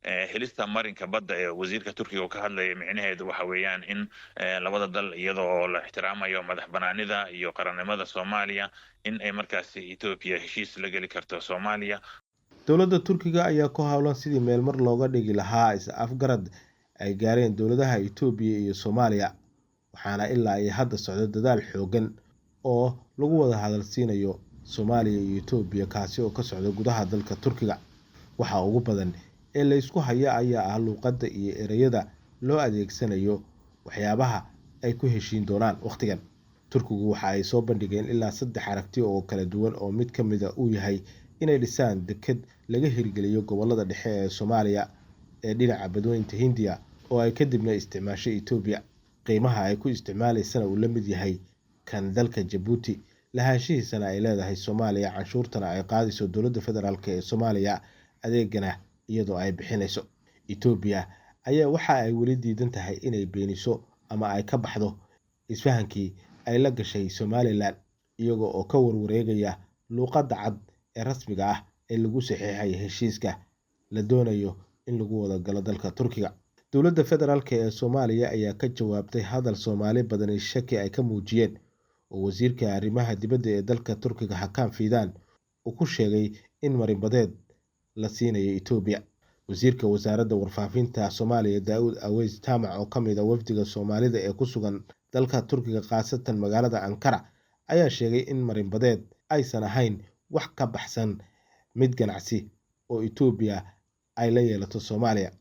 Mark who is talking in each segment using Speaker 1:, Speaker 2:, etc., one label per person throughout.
Speaker 1: Helista marinka badda ee wasiirka Turkiga uu ka hadlaya micnaheedu waxa weeyaan in labada dal, iyada oo la ixtiraamayo madax banaanida iyo qarannimada Soomaaliya, in ay markaasi Ethiopia heshiis la geli karto Soomaaliya.
Speaker 2: Dowladda Turkiga ayaa ku hawlan sidii meelmar looga dhigi lahaa is afgarad ay gaareen dowladaha Itoobiya iyo Soomaaliya, waxaana ilaa iyo hadda socda dadaal xooggan oo lagu wada hadalsiinayo Soomaaliya iyo Itoobiya, kaasi oo ka socda gudaha dalka Turkiga. Waxa ugu badan ee la isku hayo ayaa ah luqadda iyo ereyada loo adeegsanayo waxyaabaha ay ku heshiin doonaan wakhtigan. Turkigu waxa ay soo bandhigeen ilaa 3 aragti oo kala duwan, oo mid ka mid ah uu yahay inay dhisaan deked laga hirgeliyo gobollada dhexe ee Soomaaliya ee dhinaca badweynta Hindiya, oo ay kadibna isticmaasho Itoobiya. Qiimaha ay ku isticmaalaysana uu la mid yahay kan dalka Jabuuti, lahaanshihiisana ay leedahay Soomaaliya, canshuurtana ay qaadayso dowladda federaalk ee Soomaaliya, adeegana iyadoo ay bixinayso. Itoobiya ayaa waxa ay weli diidan tahay inay beeniso ama ay ka baxdo isfahankii ay la gashay Somaliland, iyaga oo ka warwareegaya luqadda cad ee rasmiga ah ee lagu saxiixay heshiiska la doonayo in lagu wada galo dalka Turkiga. Dowladda federaalk ee Soomaaliya ayaa ka jawaabtay hadal Soomaali badani shaki ay ka muujiyeen, oo wasiirka arrimaha dibadda ee dalka Turkiga Hakan Fidan uu ku sheegay in marinbadeed la siinayo Itoobiya. Wasiirka wasaaradda warfaafinta Soomaaliya Daa'uud Aweys Jaamac, oo ka mid ah wafdiga Soomaalida ee ku sugan dalka Turkiga, khaasatan magaalada Ankara, ayaa sheegay in marinbadeed aysan ahayn wax ka baxsan mid ganacsi oo Itoobiya ay la yeelato Soomaaliya,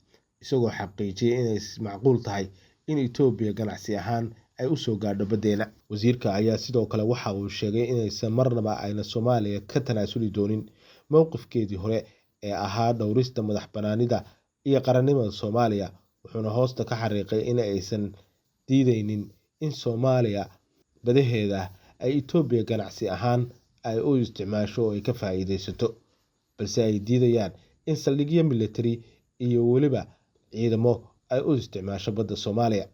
Speaker 2: isagoo xaqiijiyay inay macquul tahay in Itoobiya ganacsi ahaan ay u soo gaadho baddeena. Wasiirka ayaa sidoo kale waxa uu sheegay inaysan marnaba ayna Soomaaliya ka tanaasuli doonin mowqifkeedii hore ee ahaa dhowrista madax banaanida iyo qarannimada Soomaaliya, wuxuuna hoosta ka xariiqay in aysan diideynin in Soomaaliya badaheeda ay Itoobiya ganacsi ahaan ay u isticmaasho oo ay ka faa'iideysato, balse ay diidayaan in saldhigyo militari iyo weliba ciidamo ay u isticmaasho badda Soomaaliya.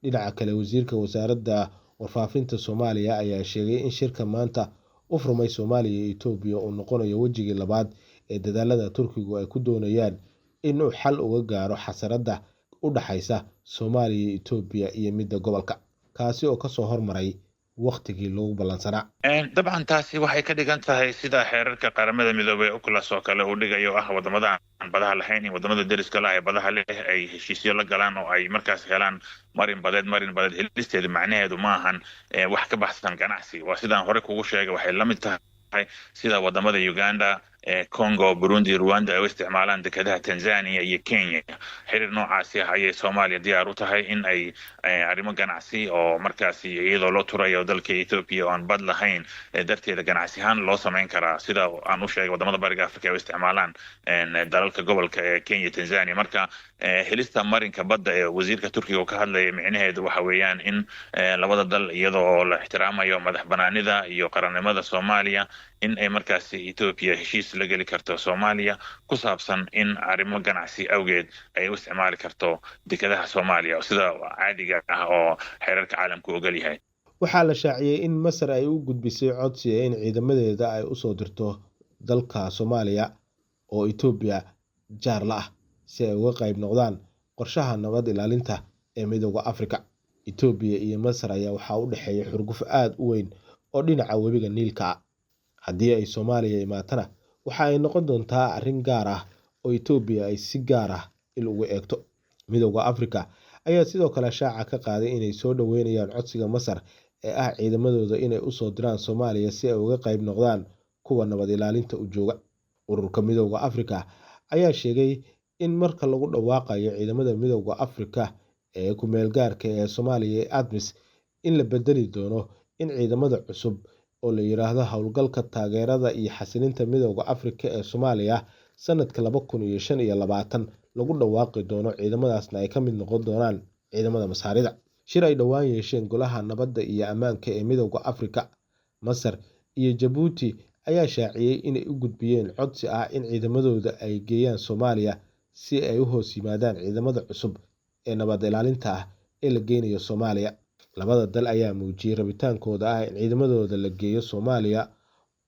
Speaker 2: Dhinaca kale, wasiirka wasaaradda warfaafinta Soomaaliya ayaa sheegay in shirka maanta u furmay Soomaaliya iyo Itoobiya uu noqonayo wejigii labaad ee dadaalada Turkigu ay ku doonayaan in uu xal uga gaaro xasaradda u dhaxaysa Soomaaliya iyo Itoobiya iyo midda gobolka, kaasi oo kasoo hormaray waqtigii lagu ballansanaa.
Speaker 1: Dabcan taasi waxay ka dhigan tahay sida xeerarka Qaramada Midoobay UNCLOS oo kale uu dhigayo, ah wadamada aan badaha lahayn in wadamada deriska la ee badaha leh ay heshiisyo la galaan oo ay markaas helaan marin badeed. Marin badeed helisteedu macnaheedu ma ahan wax ka baxsan ganacsi. Waa sidaan hore kugu sheegay, waxay la mid tahay sida wadamada Uganda, Congo, Burundi, Rwanda ay u isticmaalaan dekedaha Tanzania iyo Kenya. Xiriir noocaasi ah ayay Soomaaliya diyaar u tahay in ay arrimo ganacsi oo markaasi iyadoo loo turayo dalka Ethiopia oo aan bad lahayn darteeda ganacsi ahaan loo samayn karaa, sida aan u sheegay wadamada Bariga Africa ay u isticmaalaan dalalka gobolka ee Kenya, Tanzania. Marka helista marinka badda ee wasiirka Turkiga uu ka hadlaya micnaheedu waxa weeyaan in labada dal, iyada oo la ixtiraamayo madax banaanida iyo qarannimada Soomaaliya, in ay markaasi Ethiopia heshiis la geli karto Soomaaliya ku saabsan in arrimo ganacsi awgeed ay u isticmaali karto dekedaha Soomaaliya, sida caadiga ah oo xeerarka caalamku ogol yahay.
Speaker 2: Waxaa la shaaciyey in Masar ay u gudbisay codsi in ciidamadeeda ay usoo dirto dalka Soomaaliya oo Itoobiya jaar la ah, si ay uga qayb noqdaan qorshaha nabad ilaalinta ee Midowga Afrika. Itoobiya iyo Masar ayaa waxaa u dhexeeya xurguf aad u weyn oo dhinaca webiga Niilka ah. Haddii ay Soomaaliya imaatana, waxa ay noqon doontaa arrin gaar ah oo Itoobiya ay si gaar ah il ugu eegto. Midowga Afrika ayaa sidoo kale shaaca ka qaaday inay soo dhoweynayaan codsiga Masar ee ah ciidamadooda inay usoo diraan Soomaaliya si ay uga qayb noqdaan kuwa nabad ilaalinta u jooga. Ururka Midowga Afrika ayaa sheegay in marka lagu dhawaaqayo ciidamada Midowga Afrika ee ku meel gaarka ee Soomaaliya ee ATMIS in la bedeli doono in ciidamada cusub oo la yiraahdo Howlgalka Taageerada iyo Xasilinta Midowga Afrika ee Soomaaliya sanadka 2025 lagu dhawaaqi doono, ciidamadaasna ay ka mid noqon doonaan ciidamada Masaarida. Shir ay dhowaan yeesheen Golaha Nabadda iyo Ammaanka ee Midowga Afrika, Masar iyo Jabuuti ayaa shaaciyey inay u gudbiyeen codsi ah in ciidamadooda ay geeyaan Soomaaliya si ay u hoos yimaadaan ciidamada cusub ee nabad ilaalinta ah ee la geynayo Soomaaliya. Labada dal ayaa muujiyey rabitaankooda ah in ciidamadooda la geeyo Soomaaliya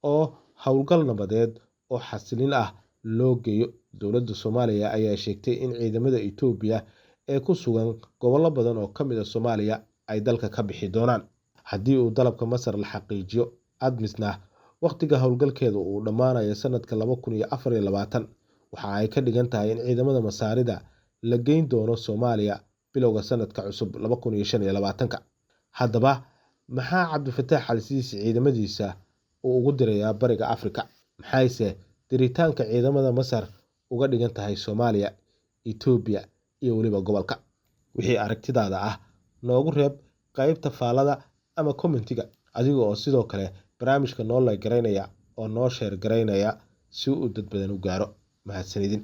Speaker 2: oo howlgal nabadeed oo xasilin ah loo geeyo. Dowladda Soomaaliya ayaa sheegtay in ciidamada Itoobiya ee ku sugan gobollo badan oo ka mid ah Soomaaliya ay dalka ka bixi doonaan. Haddii uu dalabka Masar la xaqiijiyo, ATMIS-na waqtiga howlgalkeeda uu dhammaanayo sanadka 2024, waxa ay ka dhigan tahay in ciidamada Masaarida la geyn doono Soomaaliya bilowga sanadka cusub 2025. Haddaba, maxaa Cabdifataax Al-Siisi ciidamadiisa uu ugu dirayaa Bariga Afrika? Maxayse diritaanka ciidamada Masar uga dhigan tahay Soomaaliya, Itoobiya iyo weliba gobolka? Wixii aragtidaada ah noogu reeb qaybta faallada ama commentiga, adiga oo sidoo kale barnaamijka noo like garaynaya oo noo share garaynaya si uu dad badan u gaaro. Mahadsanidin.